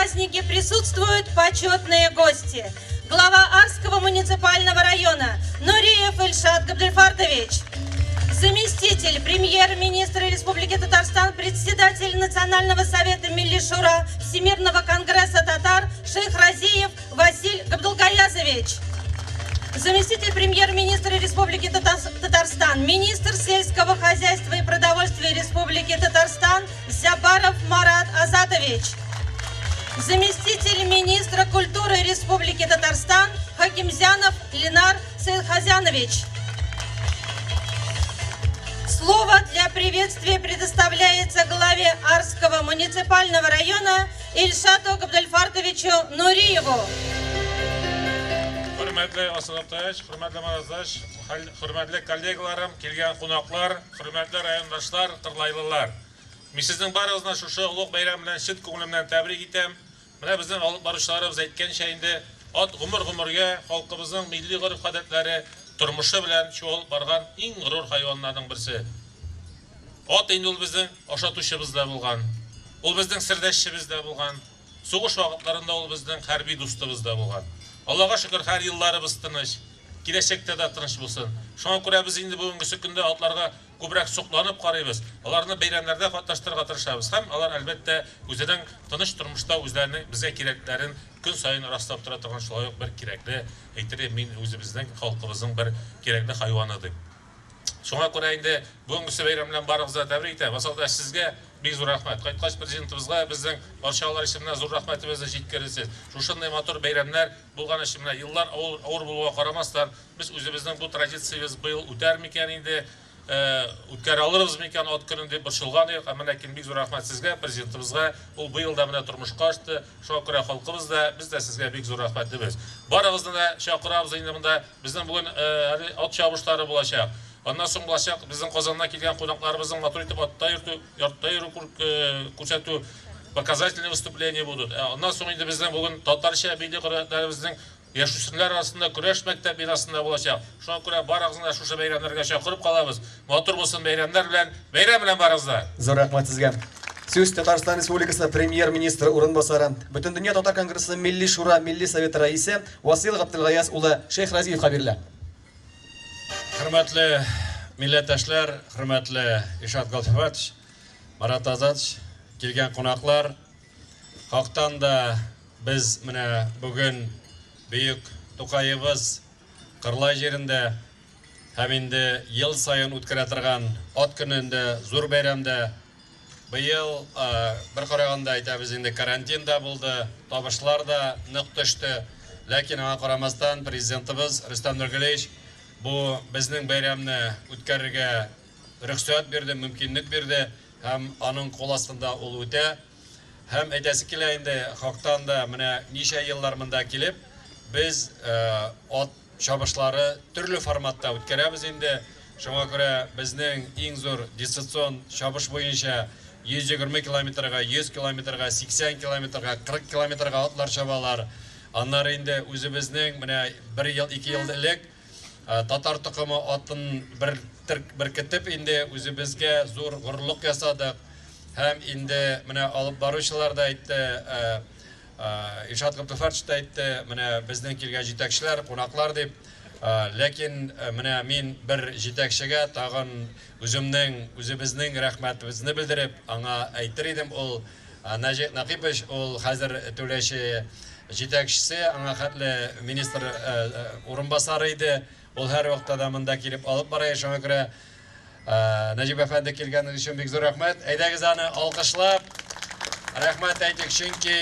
празднике присутствуют почетные гости. Глава Арского муниципального района Нуриев Ильшат Габдельфартович, заместитель премьер-министра Республики Татарстан, председатель Национального совета Милли Шура Всемирного конгресса татар Шейхразиев Василь Габдулгаязович, заместитель премьер-министра Республики Татарстан, министр сельского хозяйства и продовольствия Республики Татарстан Зябаров Марат Азатович, заместитель министра культуры Республики Татарстан Хакимзянов Ленар Сейдхазянович. Слово для приветствия предоставляется главе Арского муниципального района Ильшату Габдельфартовичу Нуриеву. Хөрмәтле Асыл Абтаевич, хөрмәтле Марат, хөрмәтле коллегаларым, килгән кунаклар, хөрмәтле райондашлар, кырлайлылар. Мин сезнең барыгызны шушы олуг бәйрәм белән чын күңелемнән тәбрик итәм. Менә безнең алып баручыларыбыз әйткәнчә инде, ат гомер-гомергә халкыбызның милли гореф-гадәтләре, тормышы белән чуалып барган иң горур хайваннарның берсе. Ат инде ул безнең ашатучыбыз да булган, ул безнең сердәшчебез дә булган, сугыш вакытларында ул безнең хәрби дустыбыз да булган. Аллага шөкер, һәр елларыбыз тыныч, киләчәктә дә тыныч булсын. Шуңа күрә без инде бүгенгесе көндә атларга күбрәк сокланып карыйбыз, аларны бәйрәмнәрдә катнаштырырга тырышабыз һәм алар, әлбәттә, үзенең тыныч тормышта үзләренең безгә кирәкләрен көн саен раслап тора торган шулай ук бер кирәкле, әйтер идем мин, үзебезнең халкыбызның бер кирәкле хайваны дип. Шуңа күрә инде бүгенгесе бәйрәм белән барыгызны да тәбрик итәм. Асыл да сезгә бик зур рәхмәт. Кайткач Президентыбызга безнең барчалар исеменнән зур рәхмәтебезне җиткерерсез. Шушындый матур бәйрәмнәр булган өчен менә еллар авыр, авыр булуга карамастан, без үзебезнең бу традициябез быел үтәр микән инде, үткәрә алырбыз микән ат көнен дип борчылган идек. Әмма ләкин бик зур рәхмәт сезгә, Президентыбызга. Ул быел да менә тормышка ашты. Шуңа күрә халкыбыз да, без дә сезгә бик зур рәхмәтлебез. Барыгызны да чакырабыз инде монда. Безнең бүген әле ат чабышлары булачак. Аннан соң булачак безнең Казаннан килгән кунакларыбызның матур итеп атта йөртү, артта йөрү күрсәтү, показательные выступления будут. Ә аннан соң инде безнең бүген татарча милли гореф-гадәтләребезнең яшүсмерләр арасында көрәш мәктәп бинасында булачак. Шуңа күрә барыгызны да шушы бәйрәмнәргә чакырып калабыз. Матур булсын бәйрәмнәр белән, бәйрәм белән барыгыз да! Зур рәхмәт сезгә. Сүз Татарстан Республикасы Премьер-министры урынбасары, Бөтендөнья татар конгрессы Милли Шура Милли Советы рәисе Васил Габделгаяз улы Шәйхразиевка бирелә. Хөрмәтле милләттәшләр, хөрмәтле Илшат Галфиватович, Марат Азатович, килгән кунаклар, хактан да без менә бүген бөек Тукаебыз Кырлай җирендә һәм инде ел саен үткәрә торган Ат көнендә, зур бәйрәмдә быел, бер караганда әйтәбез инде, карантин да булды, табышлар да нык төште. Ләкин аңа карамастан Президентыбыз Рөстәм Нургалиевич бу безнең бәйрәмне үткәрергә рөхсәт бирде, мөмкинлек бирде һәм аның кул астында ул үтә. Һәм әйтәсе килә инде, хактан да менә ничә еллар монда килеп, без ат чабышлары төрле форматта үткәрәбез инде. Шуңа күрә безнең иң зур дистанцион чабыш буенча 120 километрга, 100 километрга, 80 километрга, 40 километрга атлар чабалар. Аннары инде үзебезнең менә бер ел, ике ел элек татар токымы атын бер беркетеп инде үзебезгә зур горурлык ясадык. Һәм инде менә алып баручылар да әйтте, Илшат Габдулфатович та әйтте, менә безнең килгән җитәкчеләр, кунаклар дип. Ләкин менә мин бер җитәкчегә тагын үземнең, үзебезнең рәхмәтебезне белдереп, аңа әйтер идем, ул Нәҗип Нәкыйпович, ул хәзер Түләче җитәкчесе, аңа хәтле министр урынбасары иде. Ул һәрвакытта да монда килеп алып бара, шуңа күрә Нәҗип әфәнде, килгәнегез өчен бик зур рәхмәт. Әйдәгез аны алкышлап, рәхмәт әйтик, чөнки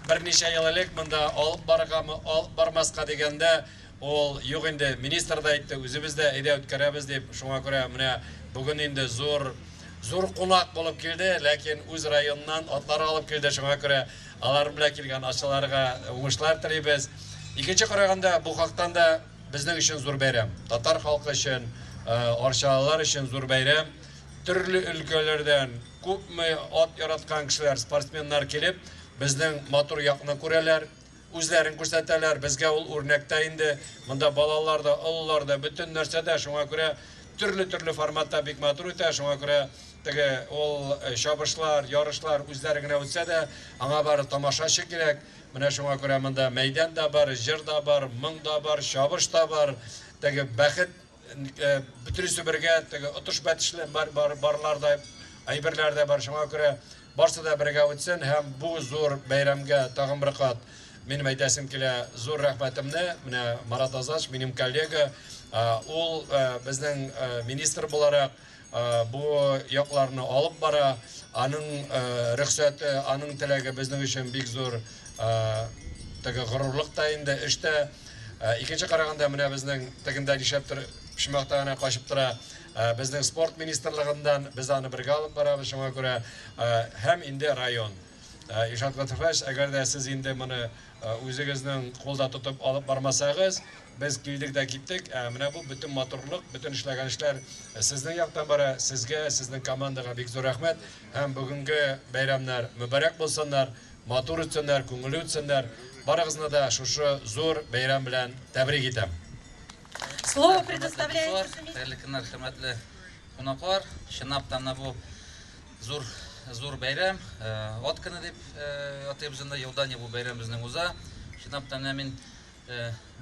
берничә ел элек монда алып барыргамы, алып бармаска дигәндә, ул юк инде, министр да әйтте, үзебез дә әйдә үткәрәбез дип. Шуңа күрә менә бүген инде зур зур кунак булып килде, ләкин үз районыннан атлар алып килде. Шуңа күрә алар белән килгән атчыларга уңышлар телибез. Икенче караганда, бу хактан да Безнең өчен зур бәйрәм. Татар халкы өчен, арчалылар өчен зур бәйрәм. Төрле өлкәләрдән күпме ат яраткан кешеләр, спортсменнар килеп, безнең матур якны күрәләр, үзләрен күрсәтәләр. Безгә ул үрнәк тә инде. Монда балалар да, олылар да, бөтен нәрсә дә. Шуңа күрә төрле-төрле форматта бик матур үтә. Шуңа күрә теге ул чабышлар, ярышлар үзләре генә үтсә дә, аңа бары тамашачы кирәк. Менә шуңа күрә монда мәйдан да бар, җыр да бар, моң да бар, чабыш та бар. Теге бәхет бөтенесе бергә, теге отыш бәтешле бар, бар, барлар да, әйберләр дә бар. Шуңа күрә барсы да бергә үтсен һәм бу зур бәйрәмгә тагын бер кат минем әйтәсем килә зур рәхмәтемне. Менә Марат Азач, минем коллега, ул безнең министр буларак бу якларны алып бара. Аның рөхсәте, аның теләге безнең өчен бик зур теге горурлык та инде, эш тә. Икенче караганда менә безнең тегендә нишләптер почмакта гына качып тора безнең спорт министрлыгыннан, без аны бергә алып барабыз, шуңа күрә һәм инде район. Илшат Гатуфаевич, әгәр дә сез инде моны үзегезнең кулда тотып алып бармасагыз, без килдек дә киттек. Ә менә бу бөтен матурлык, бөтен эшләгән эшләр сезнең яктан бара. Сезгә, сезнең командага бик зур рәхмәт. Һәм бүгенге бәйрәмнәр мөбарәк булсыннар, матур үтсеннәр, күңелле үтсеннәр. Барыгызны да шушы зур бәйрәм белән тәбрик итәм. Слово предоставляется Хәерле көннәр, хөрмәтле кунаклар. Чынлап та менә бу зур зур бәйрәм, ат көне дип атыйбыз инде, елдан ел бу бәйрәм безнең уза. Чынлап та менә мин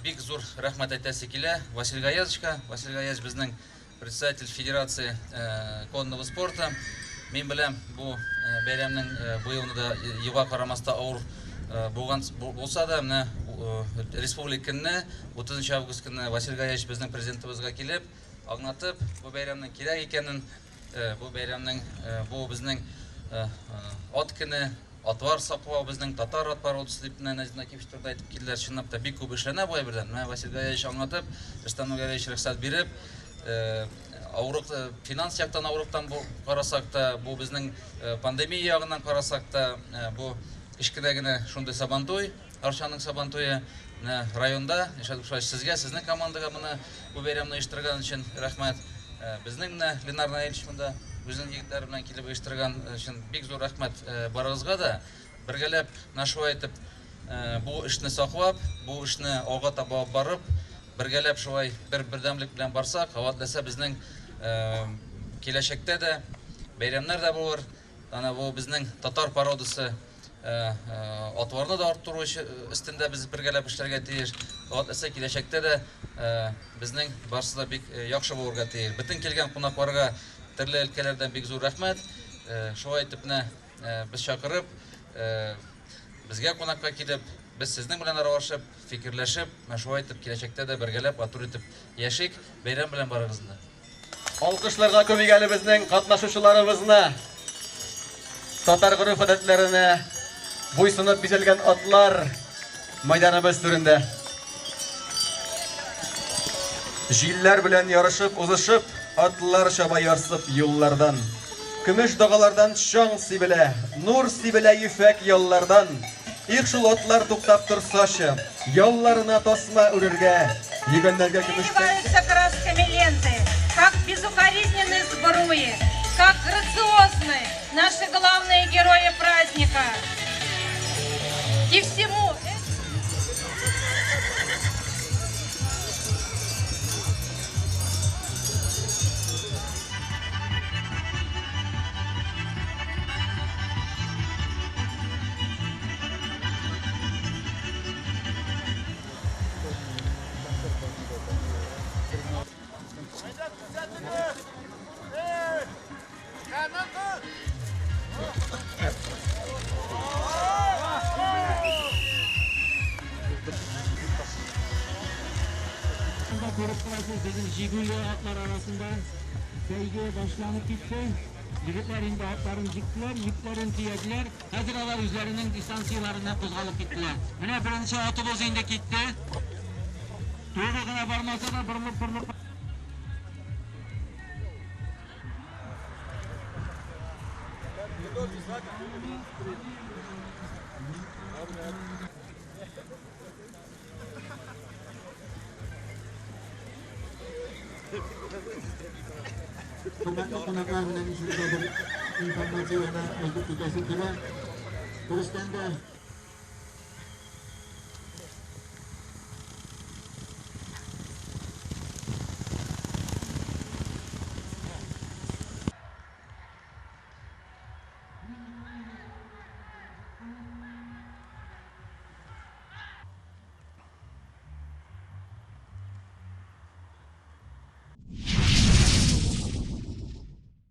бик зур рәхмәт әйтәсе килә Василий Гаязовичка. Василий Гаязович безнең председатель Федерации конного спорта. Мин беләм, бу бәйрәмнең бу елны да елга карамаста авыр булган булса да, менә республика көнне, 30 август көнне Василий Гаязович безнең президентыбызга килеп, аңлатып, бу бәйрәмнең кирәк икәнен, бу бәйрәмнең, бу безнең ат көне, атлар саклау, безнең татар ат породасы дип менә Назим Накиевич турында әйтеп килделәр. Чынлап та бик күп эшләнә бу әйбердән. Менә Василий Гаязович аңлатып, Рөстәм Нургалиевич рөхсәт биреп, авырук, финанс яктан авыруктан бу карасак та, бу безнең пандемия ягыннан карасак та, бу кечкенә генә шундый сабантуй, Арчаның сабантуе менә районда. Илшат Гушаевич, сезгә, сезнең командага моны бу бәйрәмне оештырган өчен рәхмәт. Безнең менә Ленар Наилевич монда үзенең егетләре белән килеп оештырган өчен бик зур рәхмәт барыгызга да. Бергәләп менә шулай итеп бу эшне саклап, бу эшне алга таба алып барып, бергәләп шулай бер бердәмлек белән барсак, Алла теләсә, безнең киләчәктә дә бәйрәмнәр дә булыр. Ана бу безнең татар породасы атларны да арттыру өстендә без бергәләп эшләргә тиеш. Алла теләсә, киләчәктә дә безнең барысы да бик яхшы булырга тиеш. Бөтен килгән кунакларга төрле өлкәләрдән бик зур рәхмәт. Шулай итеп менә без чакырып, безгә кунакка килеп, без сезнең белән аралашып, фикерләшеп, менә шулай итеп киләчәктә дә бергәләп матур итеп яшик. Бәйрәм белән барыгызны да. Алкышларга күмик әле безнең катнашучыларыбызны. Татар гореф-гадәтләренә буйсынып бизәлгән атлар мәйданыбыз түрендә. Җилләр белән ярышып, узышып, атлар чаба ярсып юллардан. Көмеш дагалардан чаң сибелә, нур сибелә ефәк яллардан. Их, шул атлар туктап торсачы, ялларына тасма үрергә, йөгәннәргә көмештән. Переливаются красками ленты, как безукоризненны сбруи, как грациозны наши главные герои праздника. И всему Күреп торасыз, безнең җигүле атлар арасында бәйге башланып китте. Егетләр инде атларын җиктеләр, йөкләрен төяделәр. Хәзер алар үзләренең дистанцияләренә кузгалып киттеләр. Менә беренче атыбыз инде китте. Туры гына бармаса да, борылып-борылып. Хөрмәтле кунаклар, менә мин сезгә бер информация генә әйтеп китәсе килә. Дөрестән дә,